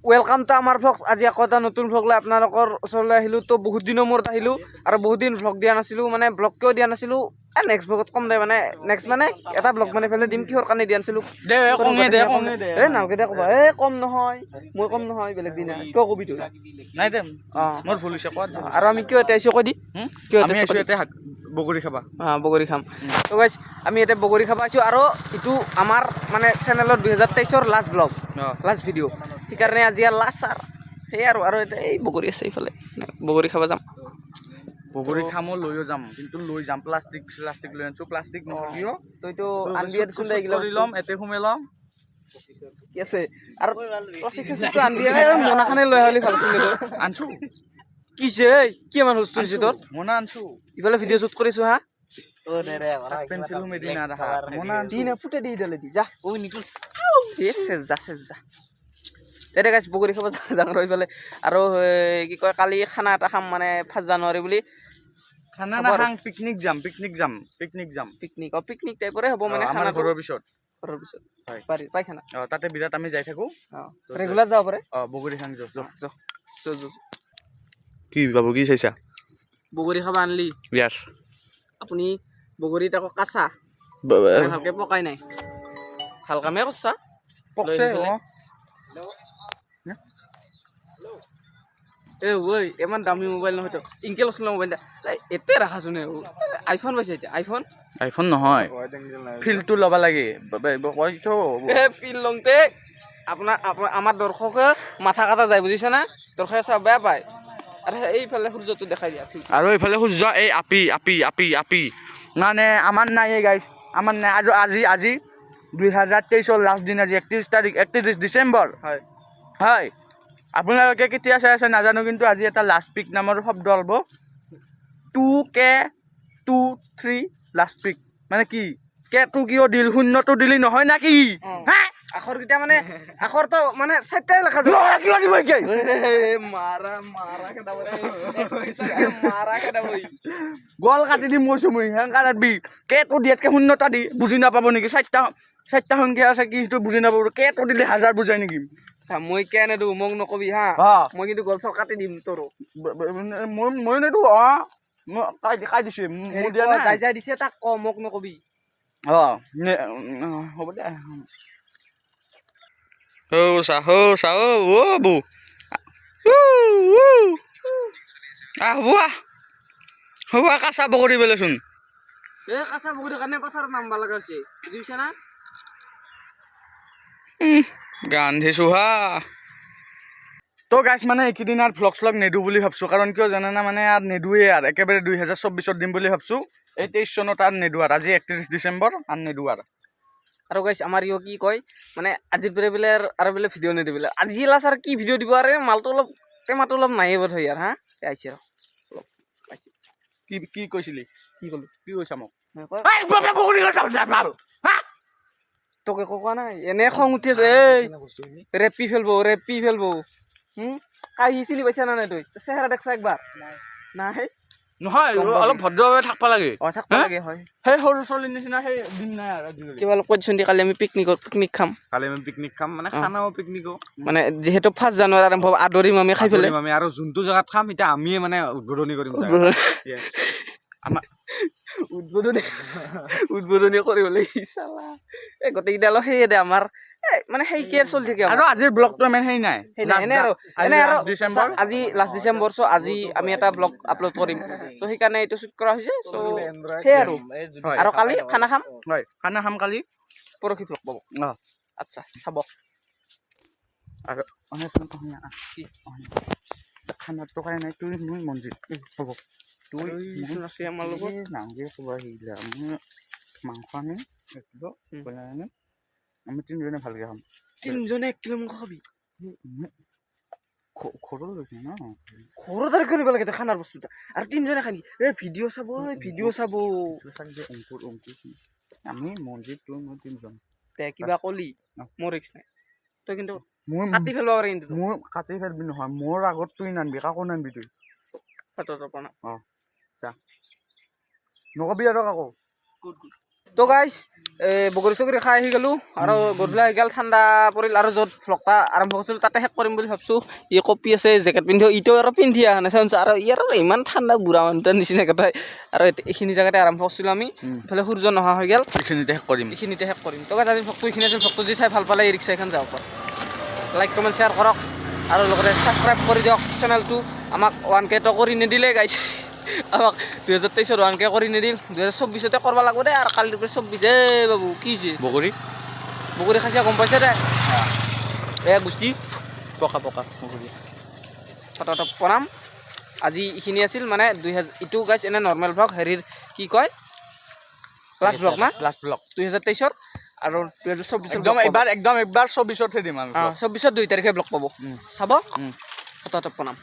Welcome to আমাৰ vlog. আজি আকৌ এটা নতুন ভ্লগ লৈ আপোনালোকৰ ওচৰলৈ আহিলোঁ। তো বহুত দিনৰ মূৰত আহিলোঁ আৰু বহুত দিন ভ্লগ দিয়া নাছিলোঁ। মানে ভ্লগ কিয় দিয়া নাছিলোঁ, এই নেক্সট ভ্লগত ক'ম দে। মানে নেক্সট মানে এটা ভ্লগ মানে পেলাই দিম, কিহৰ কাৰণে দিয়া নাছিলোঁ। দে, কঙে দে, কঙে দে। এই নালগে দে ক'বা। এই কম নহয়, মই কম নহয়, বেলেগ দিনা কিয় কবি তুই? নাই দে। অঁ। মোৰ ভুল হৈছে, কোৱা। আৰু আমি কিয় এতিয়া আহিছোঁ কৈ দি। কিয়? আমি আহিছোঁ ইয়াতে বগৰী খাবা। অঁ, বগৰী খাম। তো গাইছ, আমি ইয়াতে বগৰী খাব আহিছোঁ আৰু এইটো আমাৰ মানে চেনেলত 2023ৰ লাষ্ট ব্লগ, লাষ্ট ভিডিঅ'। সেইকাৰণে আজি আৰু লাষ্ট আৰু সেই আৰু এতিয়া এই বগৰী আছে, এইফালে বগৰী খাব যাম। বগৰী খামো, লৈও যাম। কিন্তু লৈ যাম প্লাষ্টিক, প্লাষ্টিক লৈ আনছো, প্লাষ্টিক নহ'লেও। তো এইটো আনবি দেচোন দে, এইগিলা কৰি ল'ম, এতে সোমাই ল'ম। কি আছে আৰু প্লাষ্টিক চাষ্টিকটো আনবি। এই মোনাখনে লৈ আহিলে ভাল আছিলে তোৰ। আনছো। কি হৈছে? এই কি ইমান হুলস্থুল হৈছে তোৰ? মোনা আনছো। ইফালে ভিডিঅ' শ্বুট কৰিছোঁ হা। পেঞ্চিল সোমাই দি না ৰাখা, মোনা আনছো। দি না, ফুটে দি দিলে দি যা। এ চেচ যা, চেচ যা। তেতিয়া গাইছ, বগৰী খাব যাওঁ আৰু এইফালে আৰু এই কি কয়, কালি খানা এটা খাম, মানে 1 জানুৱাৰী বুলি। খানা খাব আৰু। নাখাং, পিকনিক যাম, পিকনিক যাম, পিকনিক যাম। পিকনিক, অ, পিকনিক টাইপৰে হ'ব মানে। আমাৰ খানাটো ঘৰৰ পিছত। ঘৰৰ পিছত। হয়। পাৰি পায়খানা। অ, তাতে বিৰাট আমি যাই থাকো। অঁ, ৰেগুলাৰ যাব পাৰে। অ, বগৰী খাং, যো যো। যো যো যো। কি বাবু, কি চাইছা? বগৰী খাব আনলি? ইয়াৰ। আপুনি বগৰীত আকৌ কাঁচা, মানে ভালকে পকাই নাই। ভাল কামেই কৰছা। পকছে। লৈ আহি পেলাই। অ। এ ঐ, ইমান দামী মোবাইল নহয়তো, ইনকে লৈছিল মোবাইল এতে ৰাখাচোন। আইফোন পাইছে এতিয়া, আইফোন। আইফোন নহয়, ফিল্ডটো ল'ব লাগে কৈছো। এ ফিল লওঁতে আপোনাৰ আমাৰ দৰ্শকে মাথা কাটা যায়, বুজিছা না? দৰ্শকে চাব বেয়া পায়। আৰু এইফালে সূৰ্যটো দেখাই দিয়া ফিল্ড। আৰু এইফালে সূৰ্য, এই আপি আপি আপি আপি মানে আমাৰ নাই। এই গাইছ, আমাৰ নাই। আৰু আজি আজি 2023ৰ লাষ্ট দিন, আজি 31 তাৰিখ, 31 ডিচেম্বৰ। হয়। হয়, আপোনালোকে কেতিয়া চাই আছে নাজানো, কিন্তু আজি এটা লাষ্ট পিক নামৰ শব্দ ওলাব। 2K23 last pic মানে কি? কেটো কিয় দিল? শূন্যটো দিলি নহয় না কি? অ। হা? আখৰকেইটা মানে আখৰটো মানে চাৰিটাই লেখা যায়। নহয়, কিয় দিব একেই? মাৰা মাৰা খেদাব, মাৰা খেদাব। গল কাটি দিম কৈছো মই। সেনেকা কাটবি। কেটো দিয়াতকে শূন্যটা দি বুজি নাপাব নেকি? চাৰিটা চাৰিটা সংখ্যা আছে কি, সেইটো বুজি নাপাব? কেটো দিলে হাজাৰ বুজাই নেকি? মই কে নেদো, মোক নকবি হা। অ। মই কিন্তু গল চল কাটি দিম তোৰো। মই মই নিদো। অ, মই কাই দিছো মোৰ দিয়া নাই। যাই যাই দিছে তাক ক, মোক নকবি। অ, হ'ব দে। হৌ চা, হৌ চা, অ অ বৌ, আহ হ'ব, আহ হ'ব, আহ, কাঁচা বগৰী পেলাচোন। এ কাঁচা বগৰীৰ কাৰণে পথাৰত নামবা লগা হৈছে, বুজি পাইছা না? গান্ধিছো হা। তো গাইছ, মানে এইকেইদিন আৰু ভ্লগ শ্লগ নিদো বুলি ভাবছোঁ। কাৰণ কিয় জানানা? মানে আৰু নেদোৱে আৰু একেবাৰে 2024ত দিম বুলি ভাবছোঁ। এই 23 চনত আৰু নেদো আৰু। আজি 31 ডিচেম্বৰ, আৰু নেদো আৰু। আৰু গাইছ, আমাৰ ইও কি কয়, মানে আজিৰ পৰা বোলে আৰু বোলে ভিডিঅ' নিদিব বোলে। আজি লাষ্ট আৰু কি ভিডিঅ' দিব? আৰু মালটো অলপ টেমাটো অলপ নাহে বোধ হয় আৰু হা। এই আহিছে আৰু অলপ আহিছে। কি কি কৈছিলি? কি ক'লো? কি কৈছা মোক? মই কয়, তোক একো কোৱা নাই, এনে খং উঠি আছে। এই ৰেপি ফেলব, ৰেপি ফেলব। কাহি চিনি পাইছা না নাই? তুই চেহেৰা দেখছা একবাৰ নাই? নহয়, অলপ ভদ্ৰভাৱে থাকিব লাগে। অ, থাকব হা? লাগে, হয়। সেই সৰু ছোৱালীৰ নিচিনা সেই দিন নাই আৰু আজিকালি। কিবা অলপ কৈ দিছোন দি, কালি আমি পিকনিকত পিকনিক খাম। কালি আমি পিকনিক খাম, মানে খানাও পিকনিকো। মানে যিহেতু 1 জানুৱাৰী আৰম্ভ হ'ব, আদৰিম আমি খাই পেলাই। আদৰিম আমি আৰু যোনটো জেগাত খাম, এতিয়া আমিয়ে মানে উদ্বোধনী কৰিম জেগাটো। Yes. আমাৰ উদ্বোধনী উদ্বোধনী কৰিব লাগি চালা। এই গোটেইকেইটা অলপ সেয়ে দে, আমাৰ এই মানে সেই কেয়াৰ চলি থাকে আমাৰ। আৰু আজিৰ ব্লগটো ইমান সেই নাই। সেই নাই, এনে আৰু এনে আৰু ডিচেম্বৰ। আজি লাষ্ট ডিচেম্বৰ, চ' আজি আমি এটা ব্লগ আপলোড কৰিম, ত' সেইকাৰণে এইটো শ্বুট কৰা হৈছে। চ' সেই আৰু হয়। আৰু কালি খানা খাম। হয়, খানা খাম কালি। পৰহি ব্লগ পাব। অ। আচ্ছা, চাব। আৰু কি খানাৰ টকাই নাই। তুই, মই, মঞ্জিত হ'ব। তুই মই আছে আমাৰ লগত। নাংগে ক'বা সেইগিলা। মই মাংস আনিম 1 কিলো, ব্ৰইলাৰ আনিম, আমি তিনিজনে ভালকে খাম। তিনিজনে 1 কিলো মাংস খাবি? ঘৰত লৈছে ন। ঘৰত আৰু কিয় নিব লাগে খানাৰ বস্তু এটা? আৰু তিনিজনে খাই নেকি? এ ভিডিঅ' চাব, ভিডিঅ' চাব। চাগে অংকুৰ, অংকুৰ, আমি, মঞ্জিত, তুই, মই তিনিজন। দে, কিবা কলি অ। মোৰ ৰিক্স নাই। তই কিন্তু মোৰ কাটি পেলাব পাৰে কিন্তু। মোৰ কাটি পেলবি নহয়, মোৰ আগত তুই নানবি, কাকো নানবি তুই। হাতৰ পৰা। নকবি আৰু কাকো। Good good. তো গাইছ, বগৰী চগৰী খাই আহি গ'লোঁ আৰু গধূলি আহি গ'ল, ঠাণ্ডা পৰিল। আৰু য'ত ভ্লগটা আৰম্ভ কৰিছিলোঁ, তাতে শেষ কৰিম বুলি ভাবছোঁ। ই কপি আছে, জেকেট পিন্ধি, ইটো আৰু পিন্ধি অহা নাই চাওঁ। আৰু ইয়াৰ আৰু ইমান ঠাণ্ডা, বুঢ়া মানুহটোৰ নিচিনা গোটাই। আৰু এইখিনি জেগাতে আৰম্ভ কৰিছিলোঁ আমি। ইফালে সূৰ্য নহা হৈ গ'ল। এইখিনিতে শেষ কৰিম। এইখিনিতে শেষ কৰিম। তো গাইছ, আজি ভ্লগটো এইখিনি আছিল। ভ্লগটো যদি চাই ভাল পালে, এই ৰিক্সা এখন যাওক, লাইক, কমেণ্ট, শ্বেয়াৰ কৰক আৰু লগতে ছাবস্ক্ৰাইব কৰি দিয়ক চেনেলটো। আমাক 1Kটো কৰি নিদিলে গাইছ, আমাক 2023ত 1K কৰি নিদিল, 2024তে কৰিব লাগিব দেই। আৰু কালিৰ পৰা 24। এই বাবু, কি হৈছে? বগৰী। বগৰী খাইছা, গম পাইছা দে। এয়া গুষ্টি। পকা পকা বগৰী। ফটো প্ৰণাম। আজি এইখিনি আছিল মানে 2000 ইটো গাইছ, এনে নৰ্মেল ভ্লগ, হেৰিৰ কি কয়, লাষ্ট ভ্লগ না? Last vlog. 2023ৰ আৰু 2024ৰ। একদম এইবাৰ, একদম এইবাৰ 24তহে দিম আমি। 24ত 2 তাৰিখে ভ্লগ পাব। চাব। ফটো প্ৰণাম।